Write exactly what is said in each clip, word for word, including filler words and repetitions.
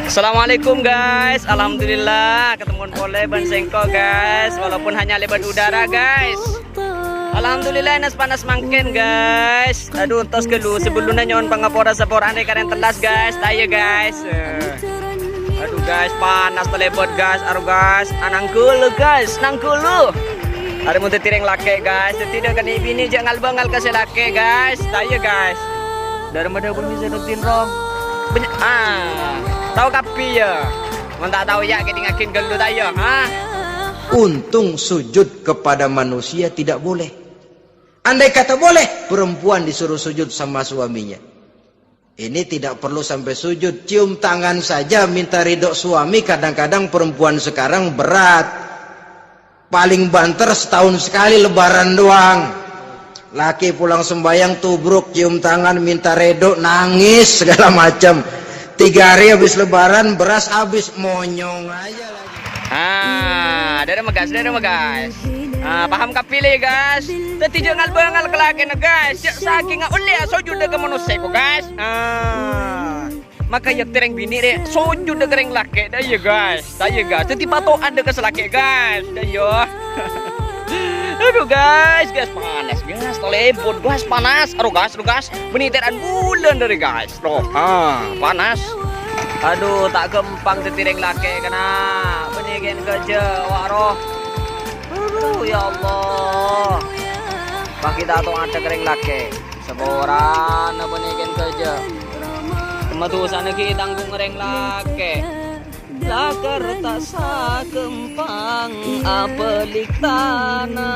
Assalamualaikum, guys. Alhamdulillah, ketemuan polè bân sèngko', guys. Walaupun hanya lewat udara, guys. Alhamdulillah, nas-panas mangkèn, guys. Aduh, entos ghâllu, sabellunna nyo'on pangapora saporana rè karèn tellas, guys. Tayo, guys. Eh. Aduh, guys, panas talèbât, guys. Aduh, guys, ananggulu, guys, nanggulu. Arè mon dhâddhi rèng lakè', guys. Dhâddhi dâ' kènè' binè jhâ' ngal-bângal ka sè lakè', guys. Tayo, guys. Dârâmma dhâbuna sè dhâddhi rong. Bânnya', ah, tao kabbhi, yâ. Mon ta' tao, yâ, kèdingngaghin ghâllu, tayo, ha? Untung sujud kepada manusia tidak boleh. Andai kata boleh, perempuan disuruh sujud sama suaminya. Ini tidak perlu sampai sujud, cium tangan saja minta ridho suami. Kadang-kadang perempuan sekarang berat. Paling banter setahun sekali lebaran doang. Laki pulang sembahyang tubruk, cium tangan, minta redo, nangis segala macam. Tiga hari habis lebaran, beras habis, monyong aja lagi. Ah, dârâmma, guys, dârâmma, guys. Ah, paham kabbhi, guys. Dhâddhi jhâ' ngal-bângal ka lakèna, guys. Jhâ' sakènga ollèya sojudda ka manossa, guys. Ah. Maka yâ, dhâddhi rèng binè' rè, sojudda ka rèng lakè', dâ' iyâ, guys. Dâ' iyâ, guys. Dhâddhi pato'an dâ' ka sè lakè', guys. Dâ' iyâ. Aduh, guys, guys, panas, guys. Talèbât, guys, panas. Aduh, guys, aduh, guys. Bânnè tera'an bulân dâri, guys. Loh, ha, panas. Aduh, ta' ghâmpang dhâddhi rèng lakè', kana. Bânnè kèn ghâjâ, wa' roh. Aduh, ya Allah. Pas ghi' ta' tao adâ' ka rèng lakè'. Saporana bânnè kèn ghâjâ. Madusana ghi' tanggung rèng lakè'. Lakar ta' saghâmpang abâli tana.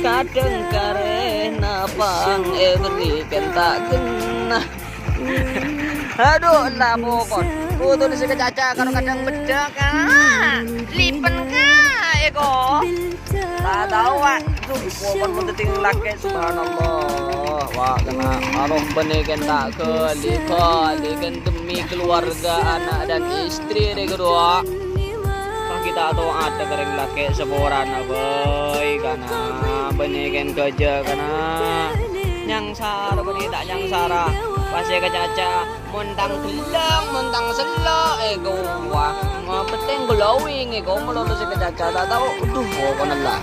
Kadhâng karèna pang èberri' kèn ta' ghenna. Aduh, la pokon. Kodhu sè kacaca karo kadhâng beddhâ, Ka'. Lipen, Ka', èko. Ta' tao, Wa'. Duh, pokon mon dhâddhi lakè', subhanallah. Wa', kana' aroh bânnè kèn ta' ghâli-ghâli kèn demi keluarga, anak dan istri rè ghârowa. Pas ghi' ta' tao adâ' ka rèng lakè' saporana bhâi, kana'. Bânnè kèn ghâjâ, kana'. Nyangsara bânnè ta' nyangsara. Pas sè kacaca, mon tang ghellâng, mon tang sello', èko wa. Mon pettèng glowing, èko malolo sè kacaca, ta' tao. Aduh, pokona la.